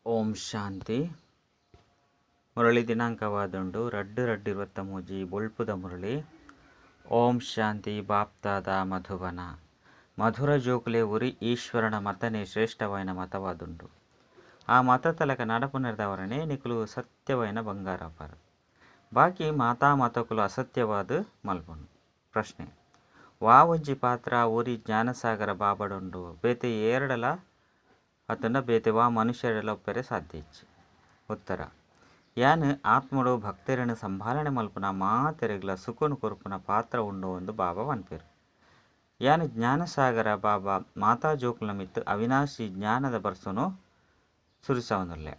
ಓಂ ಶಾಂತಿ. ಮುರಳಿ ದಿನಾಂಕವಾದುಂಡು 2/2/23 ಬೊಳ್ಪುದ ಮುರಳಿ. ಓಂ ಶಾಂತಿ. ಬಾಪ್ತಾದ ಮಧುಬನ ಮಧುರ ಜೋಕುಲೆ ಉರಿ ಈಶ್ವರನ ಮತನೇ ಶ್ರೇಷ್ಠವಾಯಿನ ಮತವಾದುಂಡು. ಆ ಮತ ತಲಕ ನಡಪುನರ್ದವರನೆ ನಿಕುಲು ಸತ್ಯವಾಯಿನ ಬಂಗಾರಪರ. ಬಾಕಿ ಮಾತಾ ಮತಕುಲು ಅಸತ್ಯವಾದ ಮಲ್ಪುನು. ಪ್ರಶ್ನೆ: ವಾವಂಜಿ ಪಾತ್ರ ಉರಿ ಜ್ಞಾನಸಾಗರ ಬಾಬಡುಂಡು ಬೇತೆ ಏರಡಲ ಅತಂಡ ಬೇತೆ ವಾ ಮನುಷ್ಯರೆಲ್ಲ ಒಪ್ಪೆರೆ ಸಾಧ್ಯ ಇಚ್ಚಿ. ಉತ್ತರ: ಯಾನ್ ಆತ್ಮಡು ಭಕ್ತರನ್ನು ಸಂಭಾಲನೆ ಮಲ್ಪುನ ಮಾತೆರೆಗ್ಲ ಸುಖನು ಕೊರ್ಪುನ ಪಾತ್ರ ಉಂಡು ಒಂದು ಬಾಬಾ ಪನ್ಪೆರು. ಯಾನ್ ಜ್ಞಾನಸಾಗರ ಬಾಬಾ ಮಾತಾ ಜೋಕುಲ ಮಿತ್ತು ಅವಿನಾಶಿ ಜ್ಞಾನದ ಬರ್ಸನು ಸುರಿಸವನುಲ್ಲೆ.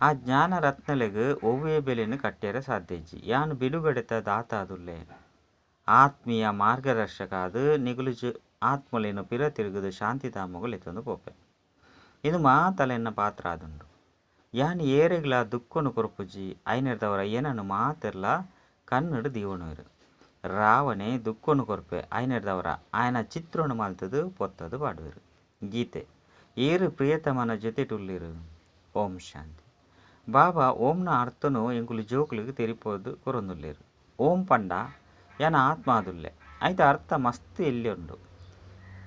ಆ ಜ್ಞಾನ ರತ್ನಲೆಗ್ ಒವ್ವೇ ಬೆಲೆನು ಕಟ್ಟೆರೆ ಸಾಧ್ಯ ಇಜ್ಜಿ. ಯಾನ್ ಬಿಡುಗಡೆತ ದಾತಾದುಲ್ಲೆ. ಆತ್ಮೀಯ ಮಾರ್ಗದರ್ಶಕ ಅದು ನಿಗುಲು ಆತ್ಮಲೇನು ಪಿರ ತಿರುಗುದು ಶಾಂತಿಧಾಮಗು ಲೆತ್ತೊಂದು ಪೋಪೆ. ಇದು ಮಾತಲೆನ್ನ ಪಾತ್ರ ಆದುಂಡು. ಯಾನ್ ಏರೆಗ್ಲ ದುಃಖನು ಕೊರ್ಪುಜಿ. ಐನೆರ್ದವರ ಏನನ್ನು ಮಾತೆರ್ಲ ಕಣ್ಣುಡು ದೀವಣುವೆರು. ರಾವಣೆ ದುಃಖನು ಕೊರ್ಪೆ. ಐನೆರ್ದವರ ಆಯನ ಚಿತ್ರನು ಮಲ್ತದು ಪೊತ್ತದು ಪಾಡುವೆರು. ಗೀತೆ: ಏರು ಪ್ರಿಯತಮನ ಜೊತೆಟುಲ್ಲಿರು. ಓಂ ಶಾಂತಿ. ಬಾಬಾ ಓಂನ ಅರ್ಥನು ಎಂಕುಲು ಜೋಕುಲಿಗೆ ತೆರಿಪೋದು ಕೊರೊಂದುಲ್ಲೇರು. ಓಂ ಪಂಡ ಯಾನ ಆತ್ಮ ಆದುಲ್ಲೆ. ಐತ ಅರ್ಥ ಮಸ್ತ್ ಎಲ್ಲಿ ಉಂಡು.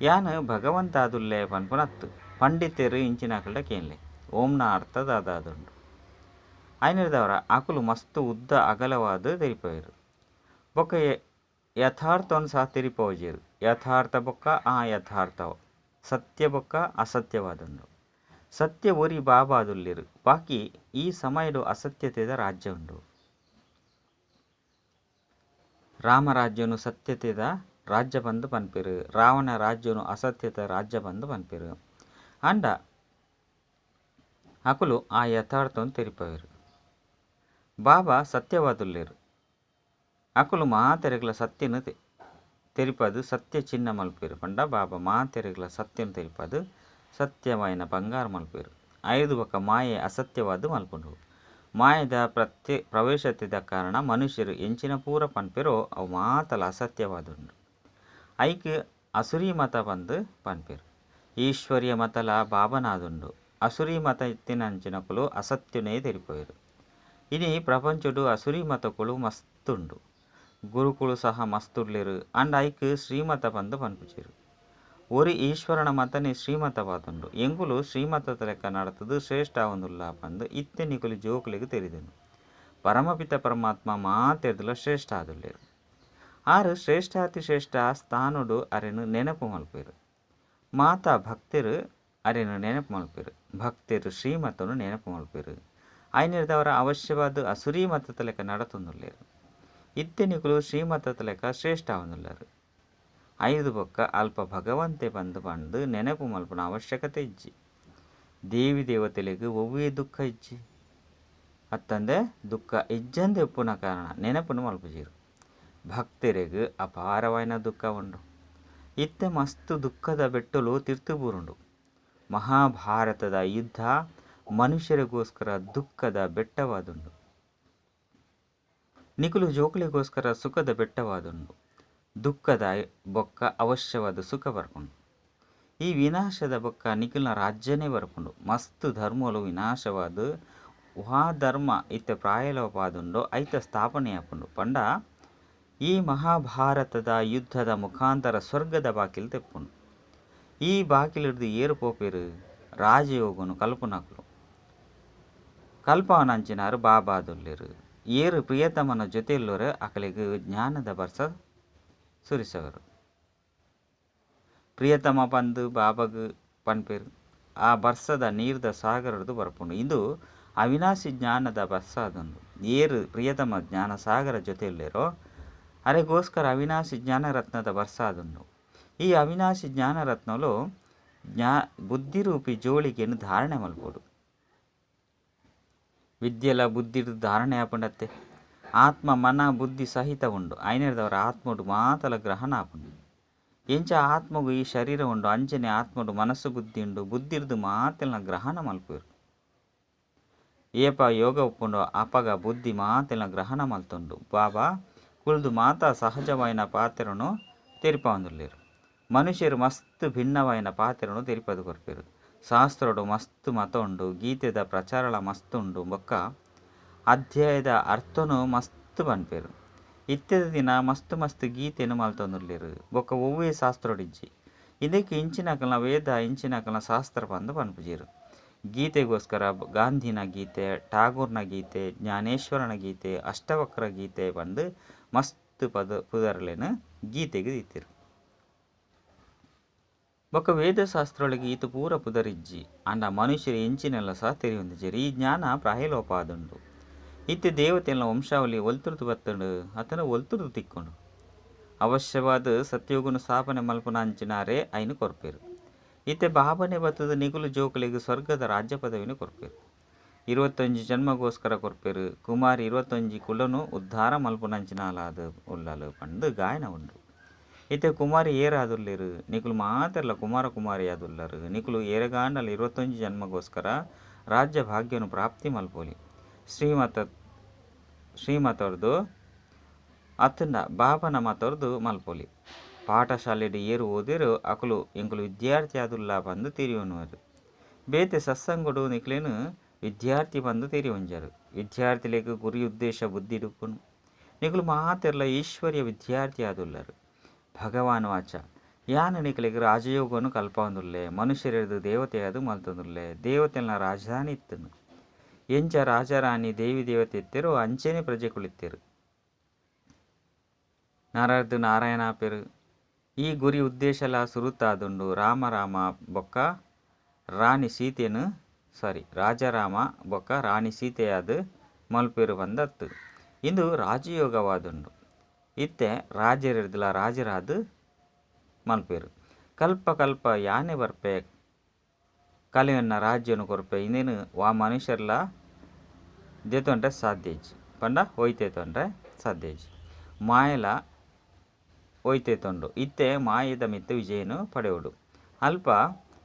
ಯಾನ್ ಭಗವಂತ ಆದುಲ್ಲೆ ಪನ್ಪುನತ್ತು ಪಂಡಿತೆರು ಇಂಚಿನಕಲ್ಡ ಕೇನ್ಲೆ. ಓಂನ ಅರ್ಥ ದಾದಾದುಂಡು. ಐನೆರ್ದವರ ಅಕುಲು ಮಸ್ತ್ ಉದ್ದ ಅಗಲವಾದ ತೆರಿಪೋಯರು. ಬೊಕ್ಕ ಯಥಾರ್ಥವನ್ನು ಸಹ ತೆರಿಪೋಜೆರು. ಯಥಾರ್ಥ ಬೊಕ್ಕ ಆ ಯಥಾರ್ಥ, ಸತ್ಯ ಬೊಕ್ಕ ಅಸತ್ಯವಾದುಂಡು. ಸತ್ಯ ಒರಿ ಬಾಬಾದುಲ್ಲೇರು. ಬಾಕಿ ಈ ಸಮಯಡು ಅಸತ್ಯತೆದ ರಾಜ್ಯ ಉಂಡು. ರಾಮರಾಜ್ಯನು ಸತ್ಯತೆದ ರಾಜ್ಯ ಬಂದು ಪನ್ಪೆರು. ರಾವಣ ರಾಜ್ಯನು ಅಸತ್ಯತ ರಾಜ್ಯ ಬಂದು ಪನ್ಪೆರು. ಅಂಡ ಅಕುಲು ಆ ಯಥಾರ್ಥವನ್ನು ತೆರಿಪವೆರು. ಬಾಬಾ ಸತ್ಯವಾದುಲ್ಲೇರು. ಅಕುಲು ಮಾತೆರೆಗ್ಲ ಸತ್ಯನು ತೆರಿಪದು ಸತ್ಯ ಚಿಹ್ನ ಮಲ್ಪೆರು. ಪಂಡ ಬಾಬಾ ಮಾತೆರೆಗ್ಲ ಸತ್ಯನು ತೆರಿಪದು ಸತ್ಯವಾಯಿನ ಬಂಗಾರ ಮಲ್ಪೆರು. ಐದು ಬೊಕ್ಕ ಮಾಯೆ ಅಸತ್ಯವಾದ ಮಲ್ಪುಂಡು. ಮಾಯದ ಪ್ರವೇಶತೆದ ಕಾರಣ ಮನುಷ್ಯರು ಎಂಚಿನ ಪೂರ ಪನ್ಪೆರೋ ಅವು ಮಾತಲ ಅಸತ್ಯವಾದುಂಡು. ಐಕ್ ಅಸುರಿ ಮತ ಬಂದು ಪನ್ಪೆರು. ಈಶ್ವರ್ಯ ಮತಲ ಬಾಬನಾದುಂಡು. ಅಸುರಿ ಮತ ಇತ್ತಿನಂಚಿನಕುಲು ಅಸತ್ಯನೇ ತೆರಿಪೋಯರು. ಇನಿ ಪ್ರಪಂಚಡು ಅಸುರಿ ಮತಕುಲು ಮಸ್ತುಂಡು. ಗುರುಕುಲು ಸಹ ಮಸ್ತುಲ್ಲೇರು. ಅಂಡ ಐಕ್ ಶ್ರೀಮತ ಬಂದು ಪನ್ಪುಚೆರು. ಒರಿ ಈಶ್ವರನ ಮತನೇ ಶ್ರೀಮತವಾದುಂಡು. ಎಂಕುಲು ಶ್ರೀಮತದ ಲೆಕ್ಕ ನಡತದು ಶ್ರೇಷ್ಠ ಆವೊಂದುಲ್ಲ ಪಂದು ಇತ್ತೆ ನಿಕುಲು ಜೋಕುಲೆಗ್ ತೆರಿದುಂಡು. ಪರಮಪಿತ ಪರಮಾತ್ಮ ಮಾತೆರ್ದುಲ ಶ್ರೇಷ್ಠ ಆದುಲ್ಲೇರು. ಆರು ಶ್ರೇಷ್ಠಾತಿ ಶ್ರೇಷ್ಠ ಸ್ಥಾನಡು ಅರೆನು ನೆನಪು ಮಲ್ಪೆರು. ಮಾತಾ ಭಕ್ತರು ಅರೆನು ನೆನಪು ಮಲ್ಪೆರು. ಭಕ್ತರು ಶ್ರೀಮತನು ನೆನಪು ಮಲ್ಪೆರು. ಐನೆರ್ದವರ ಅವಶ್ಯವಾದ ಅಸುರಿ ಮತದ ಲೆಕ್ಕ ನಡತೊಂದುಲ್ಲೇರು. ಇತ್ತೆ ನಿಕುಲು ಶ್ರೀಮತದ ಲೆಕ್ಕ ಶ್ರೇಷ್ಠ ಆವೊಂದುಲ್ಲಾರು. ಐದು ಬೊಕ್ಕ ಅಲ್ಪ ಭಗವಂತೆ ಬಂದು ಬಂದು ನೆನಪು ಮಲ್ಪುನ ಅವಶ್ಯಕತೆ ಇಜ್ಜಿ. ದೇವಿ ದೇವತೆಲೆಗ್ ಒವ್ವೇ ದುಃಖ ಇಜ್ಜಿ. ಅತ್ತಂದೆ ದುಃಖ ಇಜ್ಜಂದೆ ಉಪ್ಪುನ ಕಾರಣ ನೆನಪುನು ಮಲ್ಪುಜೆರು. ಭಕ್ತರೆಗ್ ಅಪಾರವಾಯಿನ ದುಃಖ ಉಂಡು. ಇತ್ತೆ ಮಸ್ತ್ ದುಃಖದ ಬೆಟ್ಟಲು ತಿರ್ತು ಬೂರುಂಡು. ಮಹಾಭಾರತದ ಯುದ್ಧ ಮನುಷ್ಯರಿಗೋಸ್ಕರ ದುಃಖದ ಬೆಟ್ಟವಾದುಂಡು. ನಿಕುಲು ಜೋಕುಲಿಗೋಸ್ಕರ ಸುಖದ ಬೆಟ್ಟವಾದುಂಡು. ದುಃಖದ ಬೊಕ್ಕ ಅವಶ್ಯವಾದ ಸುಖ ಬರ್ಪುಂಡು. ಈ ವಿನಾಶದ ಬೊಕ್ಕ ನಿಖಿಲ್ನ ರಾಜ್ಯನೇ ಬರ್ಪುಂಡು. ಮಸ್ತ್ ಧರ್ಮಲು ವಿನಾಶವಾದ ವಾ ಧರ್ಮ ಇತ್ತೆ ಪ್ರಾಯಲೋಪಾದುಂಡು ಐತ ಸ್ಥಾಪನೆ ಆಪುಂಡು. ಪಂಡ ಈ ಮಹಾಭಾರತದ ಯುದ್ಧದ ಮುಖಾಂತರ ಸ್ವರ್ಗದ ಬಾಕಿಲು ತೆಪ್ಪುಂಡು. ಈ ಬಾಕಿಲಿಡ್ದು ಏರು ಪೋಪೆರು ರಾಜಯೋಗನು ಕಲ್ಪನಕುಲು ಕಲ್ಪವನಂಚಿನಾರು ಬಾಬಾದುಲ್ಲೇರು. ಏರು ಪ್ರಿಯತಮನ ಜೊತೆಯಲ್ಲೋರು ಅಕಲಿಗೆ ಜ್ಞಾನದ ಬರ್ಸ ಸುರಿಸವರು. ಪ್ರಿಯತಮ ಬಂದು ಬಾಬಾಗ ಪನ್ಪೆರು. ಆ ಬರ್ಸದ ನೀರ್ದ ಸಾಗರದು ಬರ್ಪುಂಡು. ಇದು ಅವಿನಾಶಿ ಜ್ಞಾನದ ಬರ್ಸ ಅದೊಂದು. ಏರು ಪ್ರಿಯತಮ ಜ್ಞಾನ ಸಾಗರ ಜೊತೆಯಲ್ಲಿರೋ ಅರೆಗೋಸ್ಕರ ಅವಿನಾಶಿ ಜ್ಞಾನರತ್ನದ ಬರ್ಸ ಅದುಂಡು. ಈ ಅವಿನಾಶಿ ಜ್ಞಾನರತ್ನಲು ಬುದ್ಧಿರೂಪಿ ಜೋಳಿಗೆಯನ್ನು ಧಾರಣೆ ಮಲ್ಪೋಡು. ವಿದ್ಯೆಲ ಬುದ್ಧಿ ಧಾರಣೆ ಆಪುಂಡತ್ತೆ. ಆತ್ಮ ಮನ ಬುದ್ಧಿ ಸಹಿತ ಉಂಡು. ಐನೆರ್ದವರ ಆತ್ಮಡು ಮಾತಲ ಗ್ರಹಣ ಆಪುಂಡು. ಎಂಚ ಆತ್ಮಗು ಈ ಶರೀರ ಉಂಡು ಅಂಚನೆ ಆತ್ಮಡು ಮನಸ್ಸು ಬುದ್ಧಿ ಉಂಡು. ಬುದ್ಧಿರ್ದು ಮಾತೆಲ್ನ ಗ್ರಹಣ ಮಲ್ಪುವೆರು. ಏಪ ಯೋಗ ಉಪ್ಪುಂಡು ಅಪಗ ಬುದ್ಧಿ ಮಾತೆಲ್ನ ಗ್ರಹಣ ಮಲ್ತುಂಡು. ಬಾಬಾ ಕುಳ್ದು ಮಾತಾ ಸಹಜವಾಯಿನ ಪಾತ್ರನು ತೆರಿಪವೊಂದುಲ್ಲೆರು. ಮನುಷ್ಯರು ಮಸ್ತ್ ಭಿನ್ನವಾಯಿನ ಪಾತ್ರನು ತೆರಿಪದು ಕೊರ್ಪೆರು. ಶಾಸ್ತ್ರಡು ಮಸ್ತ್ ಮತ ಉಂಡು, ಗೀತೆದ ಪ್ರಚಾರಲ ಮಸ್ತ್ ಉಂಡು. ಬೊಕ್ಕ ಅಧ್ಯಾಯದ ಅರ್ಥನು ಮಸ್ತ್ ಪನ್ಪೆರ್. ಇತ್ತೆದ ದಿನ ಮಸ್ತ್ ಮಸ್ತ್ ಗೀತೆನ್ ಮಲ್ತೊಂದುಲ್ಲೆರ್. ಬೊಕ್ಕ ಒವ್ವೇ ಶಾಸ್ತ್ರಡಿಜ್ಜಿ. ಇಂದೆಕ್ ಇಂಚಿನಕಲ್ನ ವೇದ ಇಂಚಿನಕಲ್ನ ಶಾಸ್ತ್ರ ಪಂದ್ ಪನ್ಪುಜೆರ್. ಗೀತೆಗೋಸ್ಕರ ಗಾಂಧಿನ ಗೀತೆ, ಠಾಗೂರ್ನ ಗೀತೆ, ಜ್ಞಾನೇಶ್ವರನ ಗೀತೆ, ಅಷ್ಟವಕ್ರ ಗೀತೆ ಪಂದ್ ಮಸ್ತ್ ಪದ ಪುದರ್ಲೆನ್ ಗೀತೆಗ್ ದೀತೆರ್. ಬೊಕ್ಕ ವೇದಶಾಸ್ತ್ರೊಳಗೆ ಈತ ಪೂರ ಪುದರಿಜ್ಜಿ. ಆಂಡ ಮನುಷ್ಯರು ಎಂಚಿನೆಲ್ಲ ಸಹ ತೆರಿಯೊಂದಿಜ್ಜೆರ್. ಈ ಜ್ಞಾನ ಪ್ರಾಯಲೋಪ ಆದುಂಡು. ಇತ್ತೆ ದೇವತೆಲ್ನ ವಂಶಾವಳಿ ಒಲ್ತುರ್ದು ಬತ್ತುಂಡು ಅತನ ಒಲ್ತುರ್ದು ತಿಕ್ಕೊಂಡು. ಅವಶ್ಯವಾದ ಸತ್ಯೋಗನು ಸ್ಥಾಪನೆ ಮಲ್ಪುನ ಅಂಚಿನಾರೇ ಐನು ಕೊರ್ಪೆರು. ಇತ್ತೆ ಬಾಬನೆ ಬತ್ತದ ನಿಗುಲು ಜೋಕುಲೆಗ್ ಸ್ವರ್ಗದ ರಾಜ್ಯ ಪದವಿನ ಕೊರ್ಪೆರು. 21 ಜನ್ಮಗೋಸ್ಕರ ಕೊರ್ಪೆರು. ಕುಮಾರಿ 21 ಕುಲನು ಉದ್ಧಾರ ಮಲ್ಪುನಂಚಿನಾಲಾದ ಉಲ್ಲಲು ಪಂದ್ ಗಾಯನ ಉಂಡು. ಇತ್ತೆ ಕುಮಾರಿ ಏರಾದುಲ್ಲೆರು ನಿಕುಲು ಮಾತೆರ್ಲ ಕುಮಾರ ಕುಮಾರಿ ಆದುಲ್ಲರು. ನಿಕುಲು ಏರೆಗಾಂಡಲ 21 ಜನ್ಮಗೋಸ್ಕರ ರಾಜ್ಯ ಭಾಗ್ಯನು ಪ್ರಾಪ್ತಿ ಮಲ್ಪೊಲಿ. ಶ್ರೀಮತೊರ್ದು ಅತ್ತಂಡ ಬಾಬನ ಮತೊರ್ದು ಮಲ್ಪೊಲಿ. ಪಾಠಶಾಲೆಡ್ ಏರು ಓದಿರು ಅಕುಲು ಎಂಕುಲು ವಿದ್ಯಾರ್ಥಿ ಆದುಲ್ಲ ಪಂದ್ ತೆರಿಯೊನುವೆರು. ಬೇತೆ ಸತ್ಸಂಗಡು ನಿಕ್ಲೇನು ವಿದ್ಯಾರ್ಥಿ ಪಂದ್ ತೆರಿಯೊಂಜರು. ವಿದ್ಯಾರ್ಥಿಲೆಗ್ ಗುರಿ ಉದ್ದೇಶ ಬುದ್ಧಿ ಡುಪ್ಪುನು. ನಿಕುಲು ಮಾತೆರ್ಲ ಈಶ್ವರ್ಯ ವಿದ್ಯಾರ್ಥಿ ಆದುಲ್ಲರು. ಭಗವಾನ್ ವಾಚ ಯಾನ್ ನಿಕಲೆಗ್ ರಾಜಯೋಗನು ಕಲ್ಪವೊಂದುಲ್ಲೆ. ಮನುಷ್ಯರೆರ್ದು ದೇವತೆಯಾದ್ ಮಲ್ತೊಂದುಲ್ಲೆ. ದೇವತೆಲ್ನ ರಾಜಧಾನಿ ಇತ್ತುಂಡು. ಎಂಚ ರಾಜಾರಾಣಿ ದೇವಿ ದೇವತೆ ಇತ್ತೆರೋ ಅಂಚೆನೆ ಪ್ರಜೆಕುಲಿತ್ತೆರು. ನರರ್ದು ನಾರಾಯಣ ಪೆರು. ಈ ಗುರಿ ಉದ್ದೇಶಲ ಸುರುತಾದುಂಡು. ರಾಮ ರಾಮ ಬೊಕ್ಕ ರಾಣಿ ಸೀತೆನು ಸಾರಿ ರಾಜಾರಾಮ ಬೊಕ್ಕ ರಾಣಿ ಸೀತೆಯಾದ್ ಮಲ್ಪೆರು ಪಂದತ್ತು. ಇಂದು ರಾಜಯೋಗವಾದುಂಡು. ಇತ್ತೆ ರಾಜರೆರ್ದಲ ರಾಜರಾದ್ ಮಲ್ಪೆರು. ಕಲ್ಪ ಕಲ್ಪ ಯಾನೆ ಬರ್ಪೆ ಕಲೆಯನ್ನ ರಾಜ್ಯನು ಕೊರ್ಪೆ. ಇಂದೇನು ವಾ ಮನುಷ್ಯರ್ಲ ದೆತೊಂಡ್ರೆ ಸಾಧ್ಯ ಇಜ್ಜಿ. ಪಂಡ ಒಯ್ತೆ ತೊಂಡ್ರೆ ಸಾಧ್ಯ ಇಜ್ಜಿ. ಮಾಯಲ ಒಯ್ತೆ ತೊಂಡು. ಇತ್ತೆ ಮಾಯದ ಮಿತ್ತು ವಿಜಯನು ಪಡೆಯೋಡು. ಅಲ್ಪ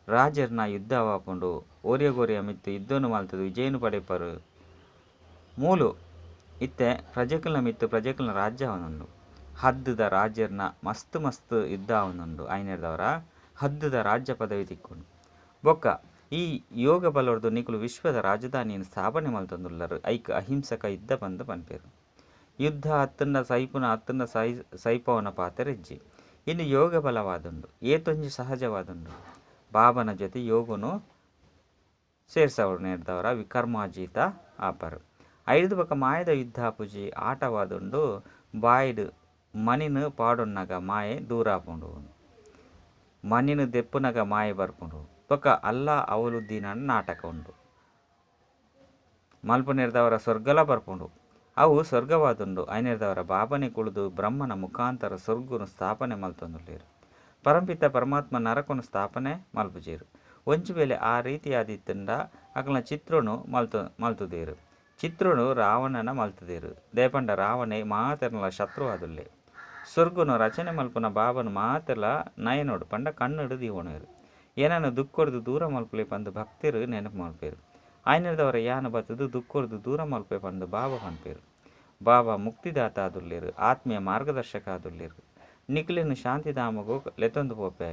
ರಾಜರ್ನ ಯುದ್ಧವಾಪುಂಡು. ಒರಿಯಗೊರಿಯ ಮಿತ್ತು ಯುದ್ಧನು ಮಲ್ತದು ವಿಜಯನು ಪಡೆಪರು. ಮೂಲು ಇತ್ತೆ ಪ್ರಜೆಕಲ್ನ ಮಿತ್ತು ಪ್ರಜೆಕಲ್ನ ರಾಜ್ಯ ಅವನುಂಡು. ಹದ್ದುದ ರಾಜರ್ನ ಮಸ್ತ್ ಮಸ್ತ್ ಯುದ್ಧ ಅವನುಂಡು. ಐನೆರ್ದವರ ಹದ್ದುದ ರಾಜ್ಯ ಪದವಿ ತಿಕ್ಕೊಂಡು. ಬೊಕ್ಕ ಈ ಯೋಗ ಬಲೊರ್ದು ನಿಕುಲು ವಿಶ್ವದ ರಾಜಧಾನಿಯನ್ನು ಸ್ಥಾಪನೆ ಮಲ್ತೊಂದುಲ್ಲರು. ಐಕ್ ಅಹಿಂಸಕ ಯುದ್ಧ ಪಂದ್ ಪನ್ಪೆರು. ಯುದ್ಧ ಅತ್ತಂಡ ಸೈಪುನ ಅತ್ತಂಡ ಸೈಪವನ ಪಾತೆರಿಜ್ಜಿ. ಇನ್ನು ಯೋಗ ಬಲವಾದುಂಡು. ಏತೊಂಜಿ ಸಹಜವಾದುಂಡು. ಬಾಬನ ಜೊತೆ ಯೋಗನು ಸೇರ್ಸವನೆರ್ದವರ ವಿಕರ್ಮಾಜೀತ ಆಪರು. ಐದು ಬೊಕ್ಕ ಮಾಯದ ಯುದ್ಧ ಪೂಜಿ ಆಟವಾದುಂಡು. ಬಾಯಿಡ್ ಮಣಿನು ಪಾಡೊನ್ನಗ ಮಾಯೆ ದೂರಾಪುಂಡು. ಮಣಿನು ದೆಪ್ಪುನಗ ಮಾಯೆ ಬರ್ಪುಂಡು. ಬೊಕ್ಕ ಅಲ್ಲ ಅವಲುದ್ದೀನ ನಾಟಕ ಉಂಡು. ಮಲ್ಪುನೆರ್ದವರ ಸ್ವರ್ಗಲ ಬರ್ಪುಂಡು. ಅವು ಸ್ವರ್ಗವಾದುಂಡು. ಐನೆರ್ದವರ ಬಾಬನೆ ಕುಳಿದು ಬ್ರಹ್ಮನ ಮುಖಾಂತರ ಸ್ವರ್ಗನು ಸ್ಥಾಪನೆ ಮಲ್ತೊಂದುಲ್ಲೆರು. ಪರಂಪಿತ ಪರಮಾತ್ಮ ನರಕನು ಸ್ಥಾಪನೆ ಮಲ್ಪುಜೆರು. ಒಂಜಿ ವೇಳೆ ಆ ರೀತಿಯಾದಿತ್ತಂಡ ಅಕಲ್ನ ಚಿತ್ರನು ಮಲ್ತುದೇರು. ಚಿತ್ರನು ರಾವಣನ ಮಲ್ತುದೇರು. ದೇಪಂಡ ರಾವಣೆ ಮಾತೆರ್ನಲ ಶತ್ರು ಆದುಲ್ಲೆ. ಸ್ವರ್ಗನು ರಚನೆ ಮಲ್ಪುನ ಬಾಬನು ಮಾತೆರ್ಲ ನಯನೋಡು ಪಂಡ ಕಣ್ಣುಡು ದೀವಣೇರು. ಏನನ್ನು ದುಃಖರ್ದು ದೂರ ಮಲ್ಪುಲೆ ಪಂದು ಭಕ್ತರು ನೆನಪು ಮಲ್ಪೇರು. ಐನೆರ್ದವರ ಯಾನ ಬತ್ತದು ದುಃಖರ್ದು ದೂರ ಮಲ್ಪೆ ಪಂದು ಬಾಬಾ ಪನ್ಪೇರು. ಬಾಬಾ ಮುಕ್ತಿದಾತ ಆದುಲ್ಲೆರು. ಆತ್ಮೀಯ ಮಾರ್ಗದರ್ಶಕ ಆದುಲ್ಲೆರು. ನಿಕ್ಲೆನು ಶಾಂತಿಧಾಮಗು ಲೆತೊಂದು ಪೋಪೆ.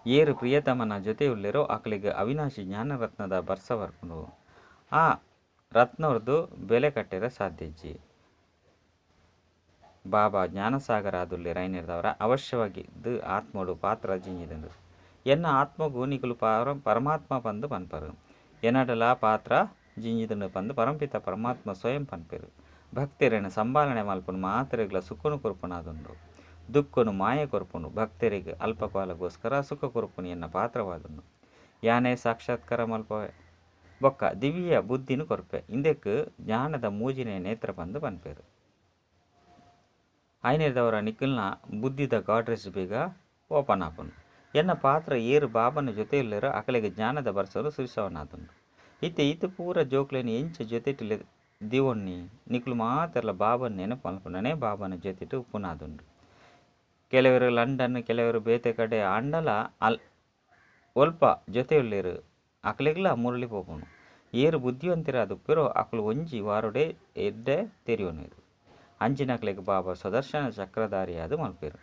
ಏರು ಪ್ರಿಯತಮನ ಜೊತೆ ಉಲ್ಲೆರೋ ಅಕಲಿಗೆ ಅವಿನಾಶಿ ಜ್ಞಾನರತ್ನದ ಬರ್ಸ ಬರ್ಪುಂಡು. ಆ ರತ್ನವರ್ದು ಬೆಲೆ ಕಟ್ಟೆರ ಸಾಧ್ಯ ಇಜ್ಜಿ. ಬಾಬಾ ಜ್ಞಾನಸಾಗರ ಆದುಲ್ಲೆರು. ಐನೆರ್ದವರ ಅವಶ್ಯವಾಗಿ ಆತ್ಮಡು ಪಾತ್ರ ಜಿಂಜಿದುಂಡು. ಎನ್ನ ಆತ್ಮಗು ನಿಕುಲು ಪರಮಾತ್ಮ ಪಂದು ಪನ್ಪರು. ಎನ್ನಡಲ ಪಾತ್ರ ಜಿಂಜಿದುಂಡು ಪಂದು ಪರಂಪಿತ ಪರಮಾತ್ಮ ಸ್ವಯಂ ಪನ್ಪೆರು. ಭಕ್ತರೆನ ಸಂಭಾಲನೆ ಮಲ್ಪುನು ಮಾತೆರೆಗ್ಲ ಸುಖನು ಕೊರ್ಪುನಾದುಂಡು. ದುಃಖನು ಮಾಯೆ ಕೊರ್ಪುಂಡು. ಭಕ್ತರಿಗೆ ಅಲ್ಪಕಾಲಗೋಸ್ಕರ ಸುಖ ಕೊರ್ಪುನು ಎನ್ನ ಪಾತ್ರವಾದುಂಡು. ಯಾನೇ ಸಾಕ್ಷಾತ್ಕಾರ ಮಲ್ಪವೆ. ಬೊಕ್ಕ ದಿವ್ಯ ಬುದ್ಧಿನು ಕೊರ್ಪೆ. ಇಂದೆಕ್ ಜ್ಞಾನದ ಮೂಜಿನೆ ನೇತ್ರ ಪಂದು ಪನ್ಪೆರು. ಐನೆರ್ದವರ ನಿಖಿಲ್ನ ಬುದ್ಧಿದ ಗಾಡ್ರೆಸ್ ಬೇಗ ಓಪನ್ ಆಪುಂಡು. ಎನ್ನ ಪಾತ್ರ ಏರು ಬಾಬನ ಜೊತೆ ಉಲ್ಲೆರೋ ಅಕಲೆಗ್ ಜ್ಞಾನದ ಬರ್ಸಲು ಸುರಿಸವನಾದುಂಡು. ಇತ್ತೆ ಈತ ಪೂರ ಜೋಕ್ಲೆನ್ ಎಂಚ ಜೊತೆಟ್ ದಿವೊನ್ನಿ ನಿಕುಲು ಮಾತೆರ್ಲ ಬಾಬನ್ ನೆನಪು ಮಲ್ಪುನನೇ ಬಾಬನ ಜೊತೆಟ್ ಉಪ್ಪುನಾದುಂಡು. ಕೆಲವರು ಲಂಡನ್, ಕೆಲವರು ಬೇತೆ ಕಡೆ ಆಂಡಲ ಅಲ್ ಒಲ್ಪ ಜೊತೆ ಉಲ್ಲೆರು ಅಕಲೆಗ್ಲ ಮುರಳಿ ಪೋಪುಂಡು. ಏರು ಬುದ್ಧಿವಂತರಾದುಪ್ಪೆರೋ ಅಕುಲು ಒಂಜಿ ವಾರೊಡೆ ಎಡ್ಡೆ ತೆರಿಯೊನುವೆರು. ಅಂಚಿನಕಲೆಗ್ ಬಾಬಾ ಸ್ವದರ್ಶನ ಚಕ್ರಧಾರಿಯಾದ್ ಮಲ್ಪೆರು.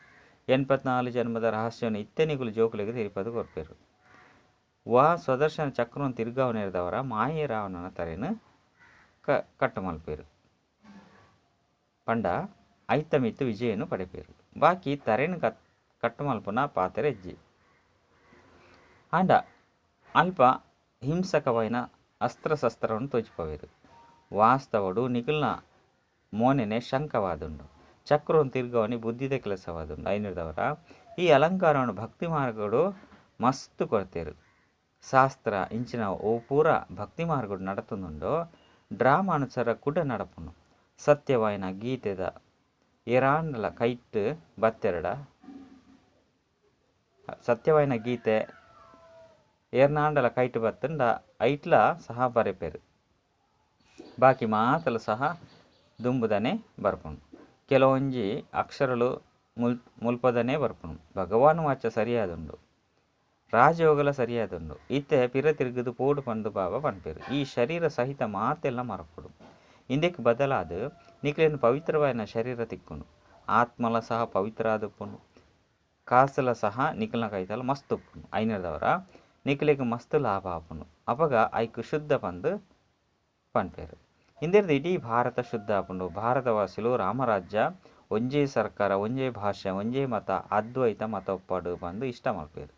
84 ಜನ್ಮದ ರಹಸ್ಯವನ್ನು ಇತ್ತೆ ನಿಕುಲು ಜೋಕುಲೆಗ್ ತೆರಿಪದು ಕೊರ್ಪೆರು. ವಾ ಸ್ವದರ್ಶನ ಚಕ್ರನ್ ತಿರುಗಾವನೇರ್ದವರ ಮಾಯೆ ರಾವಣನ ತರೆನ್ ಕಟ್ಟು ಮಲ್ಪೇರು ಪಂಡ ಐತ ಮಿತ್ತು ವಿಜಯನು ಪಡೆಪೇರು. ಬಾಕಿ ತರೆನ್ ಕಟ್ಟು ಮಲ್ಪುನ ಪಾತೆರ ಇಜ್ಜಿ. ಆಂಡ ಅಲ್ಪ ಹಿಂಸಕವಾಯಿನ ಅಸ್ತ್ರಶಸ್ತ್ರವನ್ನು ತೋಜಿಪವೇರು. ವಾಸ್ತವಡು ನಿಖಲ್ನ ಮೋನೆನೆ ಶಂಕವಾದುಂಡು. ಚಕ್ರವನ್ನು ತಿರುಗವನಿ ಬುದ್ಧಿದ ಕೆಲಸವಾದುಂಡು. ಐನಿರ್ದವರ ಈ ಅಲಂಕಾರವನ್ನು ಭಕ್ತಿ ಮಾರ್ಗಡು ಮಸ್ತ್ ಕೊರ್ತೇರು. ಶಾಸ್ತ್ರ ಇಂಚಿನ ಓ ಪೂರ ಭಕ್ತಿ ಮಾರ್ಗಡು ನಡತುಂದುಂಡು. ಡ್ರಾಮಾನುಸಾರ ಕುಡ ನಡಪುನು. ಸತ್ಯವಾಯಿನ ಗೀತೆದ ಏರಾಂಡಲ ಕೈಟ್ ಬತ್ತೆರಡ ಸತ್ಯವಾಯಿನ ಗೀತೆ ಏರ್ನಾಂಡಲ ಕೈಟ್ ಬತ್ತಂಡ ಐಟ್ಲ ಸಹ ಬರೆಪೇರು. ಬಾಕಿ ಮಾತಲ ಸಹ ದುಂಬುದನೆ ಬರ್ಪುನು. ಕೆಲವೊಂಜಿ ಅಕ್ಷರಗಳು ಮುಲ್ಪದನೆ ಬರ್ಪುನು. ಭಗವಾನ್ ವಾಚ ಸರಿಯಾದುಂಡು, ರಾಜಯೋಗಲ ಸರಿಯಾದುಂಡು. ಇತ್ತೆ ಪಿರ ತಿರುಗುದು ಪೋಡು ಪಂದು ಬಾಬಾ ಪನ್ಪೇರು. ಈ ಶರೀರ ಸಹಿತ ಮಾತೆಲ್ಲ ಮರಪುಡು. ಇಂದಕ್ಕೆ ಬದಲಾದ ನಿಕ್ಲೇನು ಪವಿತ್ರವಾಯಿನ ಶರೀರ ತಿಕ್ಕುನು. ಆತ್ಮಲ ಸಹ ಪವಿತ್ರ ಆದುಪ್ಪುನು. ಕಾಸಲ ಸಹ ನಿಖಲ್ನ ಕೈತಲ ಮಸ್ತ್ ಉಪ್ಪುನು. ಐನರ್ದವರ ನಿಕ್ಲೆಗ್ ಮಸ್ತ್ ಲಾಭ ಆಪುನು. ಅಪಗ ಐಕ್ ಶುದ್ಧ ಪಂದು ಪನ್ಪೇರು. ಇಂದೆರ್ದ್ ಇಡೀ ಭಾರತ ಶುದ್ಧ ಆಪುಂಡು. ಭಾರತವಾಸಿಲು ರಾಮರಾಜ್ಯ, ಒಂಜೇ ಸರ್ಕಾರ, ಒಂಜೇ ಭಾಷೆ, ಒಂಜೇ ಮತ, ಅದ್ವೈತ ಮತ ಒಪ್ಪಡು ಪಂದು ಇಷ್ಟ ಮಲ್ಪೇರು.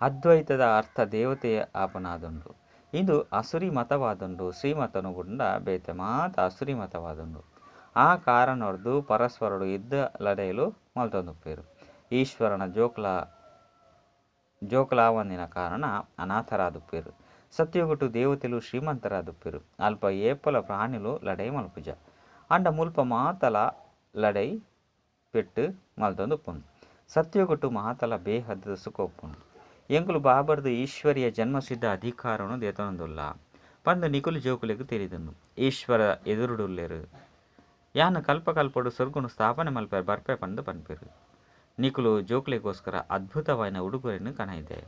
ಅದ್ವೈತದ ಅರ್ಥ ದೇವತೆಯ ಆಪನಾದುಂಡು. ಇಂದು ಅಸುರಿ ಮತವಾದುಂಡು. ಶ್ರೀಮತನು ಬುಂಡ ಬೇತೆ ಮಾತ ಅಸುರಿ ಮತವಾದುಂಡು. ಆ ಕಾರಣೊರ್ದು ಪರಸ್ಪರಡು ಯುದ್ಧ ಲಡೈಲು ಮಲ್ತೊಂದುಪ್ಪೇರು. ಈಶ್ವರನ ಜೋಕ್ಲಾವಂದಿನ ಕಾರಣ ಅನಾಥರಾದುಪ್ಪೇರು. ಸತ್ಯುಗುಟು ದೇವತೆಲು ಶ್ರೀಮಂತರಾದುಪ್ಪೇರು. ಅಲ್ಪ ಏಪಲ ಪ್ರಾಣಿಲು ಲಡೈ ಮಲ್ಪುಜ. ಅಂಡ ಮುಲ್ಪ ಮಾತಲ ಲಡೈ ಪೆಟ್ಟು ಮಲ್ತೊಂದುಪ್ಪುನು. ಸತ್ಯುಗುಟು ಮಾತಲ ಬೇಹದ ಸುಖ ಉಪ್ಪುನು. ಎಂಕುಲು ಬಾಬರ್ದು ಈಶ್ವರಿಯ ಜನ್ಮಸಿದ್ಧ ಅಧಿಕಾರನು ದೇತನೊಂದುಲ್ಲ ಪಂದು ನಿಕುಲು ಜೋಕುಲೆಗ್ ತೆರಿದುಂಡು. ಈಶ್ವರ ಎದುರುಡುಲ್ಲೇರು. ಯಾನು ಕಲ್ಪ ಕಲ್ಪಡು ಸ್ವರ್ಗನು ಸ್ಥಾಪನೆ ಮಲ್ಪೆ ಬರ್ಪೆ ಪಂದು ಪನ್ಪೇರು. ನಿಕುಲು ಜೋಕುಲೆಗೋಸ್ಕರ ಅದ್ಭುತವಾಯಿನ ಉಡುಗೊರೆಯನ್ನು ಕಣೈದೆ.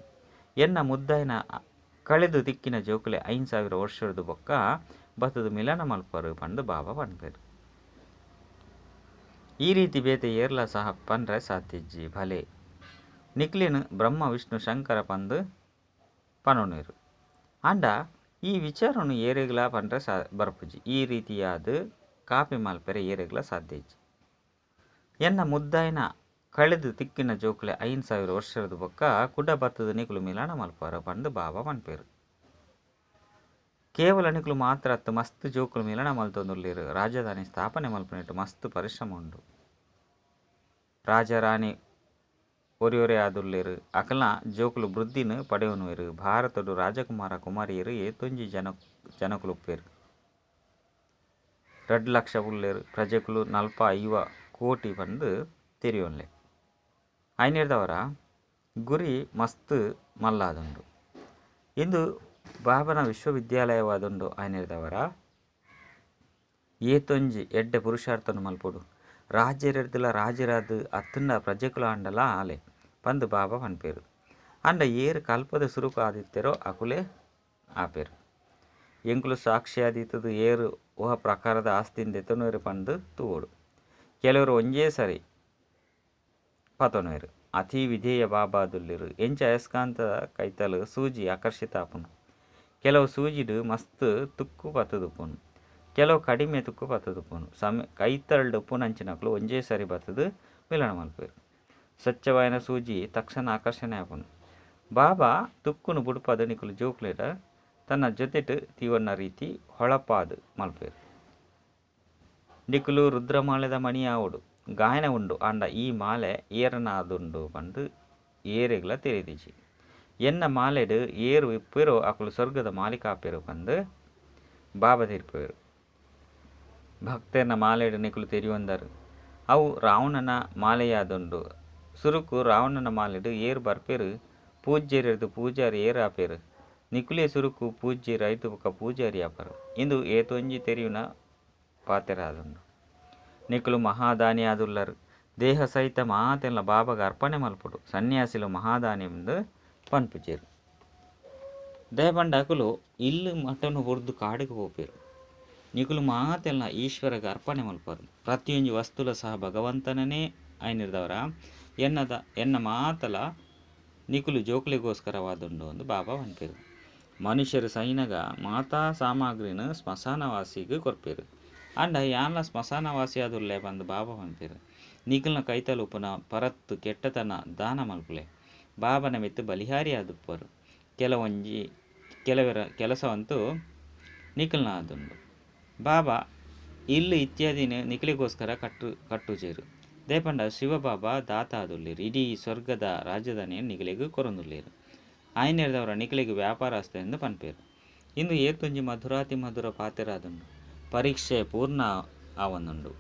ಎನ್ನ ಮುದ್ದಾಯಿನ ಕಳೆದು ತಿಕ್ಕಿನ ಜೋಕುಲೆ 5000 ವರ್ಷದ ಬೊಕ್ಕ ಬತ್ತದ ಮಿಲನ ಮಲ್ಪರು ಪಂದು ಬಾಬಾ ಪನ್ಪೇರು. ಈ ರೀತಿ ಬೇತೆ ಏರ್ಲ ಸಹ ಪನ್ರೆ ಸಾತಿಜ್ಜಿ. ಭಲೆ ನಿಕ್ಲೇನು ಬ್ರಹ್ಮ ವಿಷ್ಣು ಶಂಕರ ಪಂದು ಪನೊನೇರು. ಆಂಡ ಈ ವಿಚಾರವನ್ನು ಏರೆಗ್ಲ ಪನ್ರೆ ಬರ್ಪುಜಿ. ಈ ರೀತಿಯಾದ ಕಾಪಿ ಮಲ್ಪೆರೆ ಏರೆಗ್ಲ ಸಾಧ್ಯ ಇಜ್ಜಿ. ಎನ್ನ ಮುದ್ದಾಯಿನ ಕಳೆದು ತಿಕ್ಕಿನ ಜೋಕುಲೆ 5000 ವರ್ಷದ ಬೊಕ್ಕ ಕುಡ ಬತ್ತದ ನಿಕುಲು ಮಿಲನ ಮಲ್ಪರು ಪಂದು ಬಾಬಾ ಪನ್ಪೇರು. ಕೇವಲ ನಿಕುಲು ಮಾತ್ರ ಅತ್ತು ಮಸ್ತ್ ಜೋಕುಲು ಮಿಲನ ಮಲ್ತೊಂದುಲ್ಲೇರು. ರಾಜಧಾನಿ ಸ್ಥಾಪನೆ ಮಲ್ಪನೆಟ್ಟು ಮಸ್ತ್ ಪರಿಶ್ರಮ ಉಂಡು. ರಾಜರಾಣಿ ಒರಿಯೊರೆ ಆದುಲ್ಲೇರು. ಅಕಲ್ನ ಜೋಕುಲು ವೃದ್ಧಿನ ಪಡೆಯೊನುವೆರು. ಭಾರತಡು ರಾಜಕುಮಾರ ಕುಮಾರಿಯರು ಏತೊಂಜಿ ಜನಕುಲುಪ್ಪೇರು. 2 ಲಕ್ಷ ಉಲ್ಲೇರು. ಪ್ರಜೆಕುಲು 45 ಕೋಟಿ ಪಂದು ತೆರಿಯೊನ್ಲೆ. ಐನೇರ್ದವರ ಗುರಿ ಮಸ್ತ್ ಮಲ್ಲಾದುಂಡು. ಇಂದು ಬಾಬನ ವಿಶ್ವವಿದ್ಯಾಲಯವಾದುಂಡು. ಐನೇರ್ದವರ ಏತೊಂಜಿ ಎಡ್ಡೆ ಪುರುಷಾರ್ಥನು ಮಲ್ಪೊಡು. ರಾಜ್ಯರೆಡ್ದಲ ರಾಜರಾದ ಅತ್ತಂಡ ಪ್ರಜೆಕುಲ ಆಂಡಲ ಆಲೆ ಪಂದು ಬಾಬಾ ಪನ್ಪೇರು. ಅಂಡ ಏರು ಕಲ್ಪದ ಸುರುಕು ಆದಿತ್ತೆರೋ ಅಕುಲೆ ಆಪೇರು. ಎಂಕುಲು ಸಾಕ್ಷಿಯಾದಿತ್ತದು ಏರು ಊಹ ಪ್ರಕಾರದ ಆಸ್ತಿಯಿಂದ ಎತ್ತೊನುವೆರು ಪಂದು ತೂವೊಡು. ಕೆಲವರು ಒಂಜೇ ಸರಿ ಪತೊನುವೆರು. ಅತಿ ವಿಧೇಯ ಬಾಬಾದುಲ್ಲೇರು. ಎಂಚ ಅಯಸ್ಕಾಂತ ಕೈತಲು ಸೂಜಿ ಆಕರ್ಷಿತ ಆಪುನು. ಕೆಲವು ಸೂಜಿಡು ಮಸ್ತ್ ತುಕ್ಕು ಪತ್ತುದುಪ್ಪುನು. ಕೆಲವು ಕಡಿಮೆ ತುಕ್ಕು ಪತ್ತುದುಪ್ಪುನು. ಕೈತಲ್ಡು ಉಪ್ಪುನಂಚಿನಕುಲು ಒಂಜೇ ಸರಿ ಬತ್ತದು ಮಿಲನ ಮಲ್ಪೇರು. ಸ್ವಚ್ಛವಾಯಿನ ಸೂಜಿ ತಕ್ಷಣ ಆಕರ್ಷಣೆ ಆಪುನು. ಬಾಬಾ ತುಕ್ಕುನು ಬುಡುಪಾದ ನಿಕುಲು ಜೋಕ್ಲೇಡ ತನ್ನ ಜೊತೆಟ್ ತೀವನ್ನ ರೀತಿ ಹೊಳಪಾದು ಮಲ್ಪೇರು. ನಿಕುಲು ರುದ್ರಮಾಲೆದ ಮಣಿಯಾವಡು ಗಾಯನ ಉಂಡು. ಆಂಡ ಈ ಮಾಲೆ ಏರನಾದುಂಡು ಪಂದು ಏರೆಗ್ಲ ತೆರಿದಿಜಿ. ಎನ್ನ ಮಾಲೆಡು ಏರು ಇಪ್ಪೇರೋ ಅಕುಲು ಸ್ವರ್ಗದ ಮಾಲೀಕ ಆಪೇರು ಪಂದು ಬಾಬಾ ತೀರ್ಪೇರು. ಭಕ್ತನ ಮಾಲೆಡು ನಿಕುಲು ತೆರಿಯೊಂದರು. ಅವು ರಾವಣನ ಮಾಲೆಯಾದುಂಡು. ಸುರುಕು ರಾವಣನ ಮಾಲೆಡು ಏರು ಬರ್ಪೇರು. ಪೂಜ್ಯರೆರ್ದು ಪೂಜಾರಿ ಏರು ಆಪೇರು. ನಿಕುಲೇ ಸುರುಕು ಪೂಜ್ಯರು ಐತು ಬೊಕ್ಕ ಪೂಜಾರಿ ಆಪರು. ಇಂದು ಏತೊಂಜಿ ತೆರಿಯುನ ಪಾತೆರಾದುಂಡು. ನಿಕುಲು ಮಹಾದಾನಿ ಆದುಲ್ಲರು. ದೇಹ ಸಹಿತ ಮಾತೆಲ್ಲ ಬಾಬಾಗ ಅರ್ಪಣೆ ಮಲ್ಪುಡು. ಸನ್ಯಾಸಿಲು ಮಹಾದಾನಿ ಎಂದು ಪನ್ಪುಜೆರು. ದಯಪಂಡ ಅಕುಲು ಇಲ್ಲು ಮಠನು ಬುಡ್ದು ಕಾಡಿಗೆ ಪೋಪೇರು. ನಿಕುಲು ಮಾತೆಲ್ಲ ಈಶ್ವರಗ ಅರ್ಪಣೆ ಮಲ್ಪರು. ಪ್ರತಿಯೊಂಜಿ ವಸ್ತುಲ ಸಹ ಭಗವಂತನೇ ಐನಿರ್ದವರ ಎನ್ನ ಮಾತಲ ನಿಕುಲು ಜೋಕ್ಲೆಗೋಸ್ಕರವಾದುಂಡು ಅಂದ್ ಬಾಬಾ ಪನ್ಪೆರ್. ಮನುಷ್ಯೆರ್ ಸೈನಗ ಮಾತಾ ಸಾಮಗ್ರಿನ್ ಸ್ಮಶಾನವಾಸಿಗ್ ಕೊರ್ಪೆರ್. ಆಂಡ ಯಾನ್ಲ ಸ್ಮಶಾನವಾಸಿಯಾದುಲ್ಲೆ ಪಂದ್ ಬಾಬಾ ಪನ್ಪೆರ್. ನಿಕಲ್ನ ಕೈತಲ್ ಉಪ್ಪುನ ಪರತ್ತ್ ಕೆಟ್ಟತನ ದಾನ ಮಲ್ಪುಲೆ. ಬಾಬನ ಮಿತ್ತ್ ಬಲಿಹಾರಿ ಆದುಪ್ಪರ್. ಕೆಲವೊಂಜಿ ಕೆಲವೆರ ಕೆಲಸವಂತೂ ನಿಕಲ್ನ ಆದುಂಡು. ಬಾಬಾ ಇಲ್ಲ್ ಇತ್ಯಾದಿನ್ ನಿಕಲೆಗೋಸ್ಕರ ಕಟ್ಟುಜೆರ್. ದಾಯೆ ಪಂಡ ಶಿವ ಬಾಬಾ ದಾತ ಆದುಲ್ಲೆರ್. ಇಡೀ ಸ್ವರ್ಗದ ರಾಜಧಾನಿನ್ ನಿಕಲೆಗ್ ಕೊರೊಂದುಲ್ಲೆರ್. ಆಯಿನೆಡ್ದಾವರ ನಿಕಲೆಗ್ ವ್ಯಾಪಾರಸ್ಥೆ ಅಂದ್ ಪನ್ಪೆರ್. ಇಂದು ಏತೊಂಜಿ ಮಧುರಾತಿ ಮಧುರ ಪಾತೆರಾದುಂಡು. ಪರೀಕ್ಷೆ ಪೂರ್ಣ ಆವೊಂದುಂಡು.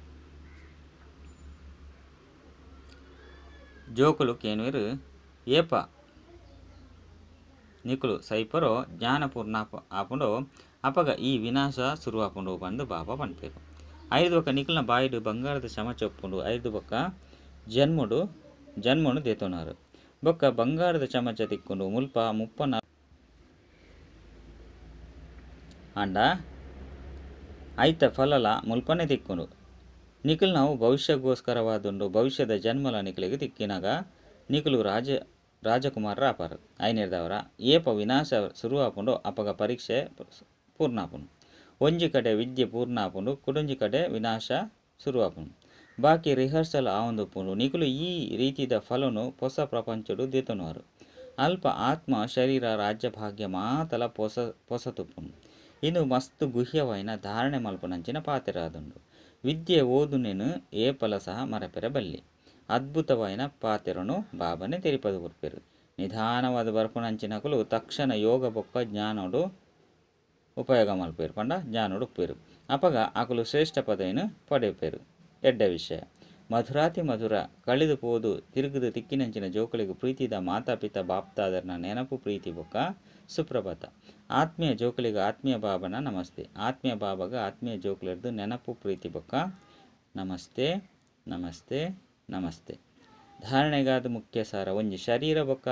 ಜೋಕುಲು ಕೇನುವೆರ್ ಏಪ ನಿಕುಲು ಸೈಪರೋ ಜ್ಞಾನ ಪೂರ್ಣ ಆಪುಂಡೋ ಅಪಗ ಈ ವಿನಾಶ ಸುರು ಆಪುಂಡು ಪಂದ್ ಬಾಬಾ ಪನ್ಪೆರ್. ಐರ್ದ್ ಬೊಕ್ಕ ನಿಕಲ್ನ ಬಾಯಿಡ್ ಬಂಗಾರದ ಚಮಚ ಉಪ್ಪುಂಡು. ಐರ್ದ್ ಬೊಕ್ಕ ಜನ್ಮೊಡು ಜನ್ಮೊನು ದೆತೊನರು. ಬೊಕ್ಕ ಬಂಗಾರದ ಚಮಚ ತಿಕ್ಕುಂಡು. ಮುಲ್ಪ 30 ಆಂಡ ಐತ ಫಲಲ ಮುಲ್ಪನೆ ತಿಕ್ಕುಂಡು. ನಿಕಲ್ನವು ಭವಿಷ್ಯಗೋಸ್ಕರವಾದುಂಡು. ಭವಿಷ್ಯದ ಜನ್ಮಲ ನಿಕಲೆಗ್ ತಿಕ್ಕಿನಾಗ ನಿಕುಲು ರಾಜಕುಮಾರರ ಆಪರ್. ಐನೆಡ್ದಾವರ ಏಪ ವಿನಾಶ ಸುರು ಆಪುಂಡೋ ಅಪಗ ಪರೀಕ್ಷೆ ಪೂರ್ಣ ಆಪುಂಡು. ಒಂಜಿ ಕಡೆ ವಿದ್ಯೆ ಪೂರ್ಣ ಆಪುಂಡು, ಕುಡೊಂಜಿ ಕಡೆ ವಿನಾಶ ಸುರು ಆಪುಂಡು. ಬಾಕಿ ರಿಹರ್ಸಲ್ ಆವೊಂದುಪ್ಪುಂಡು. ನಿಕುಲು ಈ ರೀತಿದ ಫಲೊನು ಪೊಸ ಪ್ರಪಂಚೊಡು ದೆತೊನುವರ್. ಅಲ್ಪ ಆತ್ಮ, ಶರೀರ, ರಾಜ್ಯ ಭಾಗ್ಯ ಮಾತಲ ಪೊಸತುಪ್ಪುಂಡು. ಇಂದು ಮಸ್ತ್ ಗುಹ್ಯವಾಯಿನ ಧಾರಣೆ ಮಲ್ಪುನಂಚಿನ ಪಾತೆರ ಆದುಂಡು. ವಿದ್ಯೆ ಓದುನೆನ್ ಏಪಲ ಸಹ ಮರಪೆರೆ ಬಲ್ಲಿ. ಅದ್ಭುತವಾಯಿನ ಪಾತೆರೊನು ಬಾಬಾನೆ ತೆರಿಪಾದ್ ಕೊರ್ಪೆರ್. ನಿಧಾನವಾದ್ ಬರ್ಪುನಂಚಿನಕುಲು ತಕ್ಷಣ ಯೋಗ ಬೊಕ್ಕ ಜ್ಞಾನೊಡು ಉಪಯೋಗ ಮಲ್ಪೆರ್ ಪಂಡ ಜ್ಞಾನೊಡು ಉಪ್ಪೆರ್. ಅಪಗ ಅಕುಲು ಶ್ರೇಷ್ಠ ಪದವಿನ್ ಪಡೆಪೆರ್. ಎಡ್ಡೆ ವಿಷಯ. ಮಧುರಾತಿ ಮಧುರ ಕಳೆದು ಪೋದು ತಿರುಗುದು ತಿಕ್ಕಿನಂಚಿನ ಜೋಕುಲೆಗ್ ಪ್ರೀತಿದ ಮಾತಾ ಪಿತಾ ಬಾಪ್ತಾದರ್ನ ನೆನಪು ಪ್ರೀತಿ ಬೊಕ್ಕ ಸುಪ್ರಭಾತ. ಆತ್ಮೀಯ ಜೋಕುಲೆಗ್ ಆತ್ಮೀಯ ಬಾಬನ ನಮಸ್ತೆ. ಆತ್ಮೀಯ ಬಾಬಾಗ ಆತ್ಮೀಯ ಜೋಕುಲೆರ್ದ್ ನೆನಪು ಪ್ರೀತಿ ಬೊಕ್ಕ ನಮಸ್ತೆ ನಮಸ್ತೆ ನಮಸ್ತೆ. ಧಾರಣೆಗಾದ ಮುಖ್ಯ ಸಾರ ಒಂಜಿ ಶರೀರ ಬೊಕ್ಕ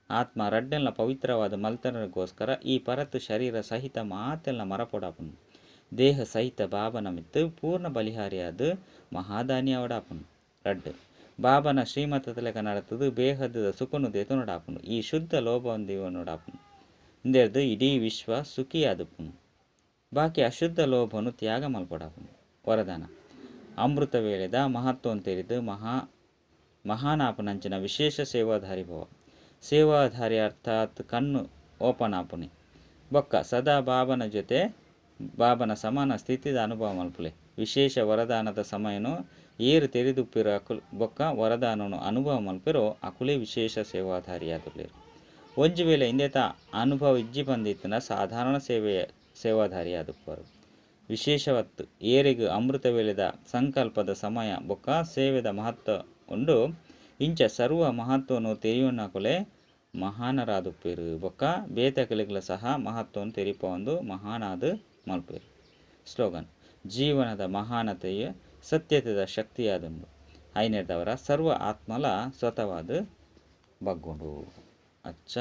ಆತ್ಮ ರಡ್ಡೆನ್ಲ ಪವಿತ್ರವಾದ ಮಲ್ತನಗೋಸ್ಕರ ಈ ಪರತ್ ಶರೀರ ಸಹಿತ ಮಾತೆಲ್ಲ ಮರಪೊಡಾಪುಂಡು. ದೇಹ ಸಹಿತ ಬಾಬನ ಮಿತ್ತ್ ಪೂರ್ಣ ಬಲಿಹಾರಿಯಾದ್ ಮಹಾದಾನಿ ಅವಡಾಪುಂಡು. ರಡ್ಡ್ ಬಾಬನ ಶ್ರೀಮತದ ಲೆಕ್ಕ ನಡತದು ಬೇಹದ್ದದ ಸುಖನು ದೆತೊನೊಡಾಪುಂಡು. ಈ ಶುದ್ಧ ಲೋಭ ದೀವೊನೊಡಾಪುಂಡು. ಇಂದೆರ್ದ್ ಇಡೀ ವಿಶ್ವ ಸುಖಿಯಾದುಪ್ಪುಂಡು. ಬಾಕಿ ಅಶುದ್ಧ ಲೋಭನು ತ್ಯಾಗ ಮಲ್ಪೊಡಾಪುಂಡು. ವರದಾನ ಅಮೃತ ವೇಳೆದ ಮಹತ್ವವನ್ನು ತೆರಿದು ಮಹಾನಾಪುನಂಚಿನ ವಿಶೇಷ ಸೇವಾಧಾರಿ ಭವ. ಸೇವಾಧಾರಿ ಅರ್ಥಾತ್ ಕಣ್ಣು ಓಪನ್ ಆಪುನಿ. ಬೊಕ್ಕ ಸದಾ ಬಾಬನ ಜೊತೆ ಬಾಬನ ಸಮಾನ ಸ್ಥಿತಿದ ಅನುಭವ ಮಲ್ಪುಲೆ. ವಿಶೇಷ ವರದಾನದ ಸಮಯನು ಏರು ತೆರಿದುಪ್ಪಿರೋ ಅಕುಲು ಬೊಕ್ಕ ವರದಾನನು ಅನುಭವ ಮಲ್ಪಿರೋ ಅಕುಲೇ ವಿಶೇಷ ಸೇವಾಧಾರಿಯಾದುಲ್ಲೆರ್. ಒಂಜಿ ವೇಳೆ ಇಂದೆತ ಅನುಭವ ಇಜ್ಜಿ ಪಂದಿತ್ತಿನ ಸಾಧಾರಣ ಸೇವಾಧಾರಿಯಾದುಪ್ಪರು. ವಿಶೇಷವತ್ತು ಏರೆಗ್ ಅಮೃತ ವೇಳೆದ ಸಂಕಲ್ಪದ ಸಮಯ ಬೊಕ್ಕ ಸೇವೆದ ಮಹತ್ವ ಉಂಡು. ಇಂಚ ಸರ್ವ ಮಹತ್ವನು ತೆರಿಯುನಕುಲೆ ಮಹಾನರಾದುಪ್ಪೇರು. ಬೊಕ್ಕ ಬೇತಕಲೆಗ್ಲ ಸಹ ಮಹತ್ವನು ತೆರಿಪೊಂದು ಮಹಾನಾದ್ ಮಲ್ಪೇರು. ಸ್ಲೋಗನ್ ಜೀವನದ ಮಹಾನತೆಯು ಸತ್ಯತೆದ ಶಕ್ತಿಯಾದುಂಡು. ಐನೆಡ್ದವರ ಸರ್ವ ಆತ್ಮಲ ಸ್ವತವಾದ ಬಗ್ಗುಂಡು. ಅಚ್ಚ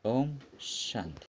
ಓಂ ಶಾಂತಿ.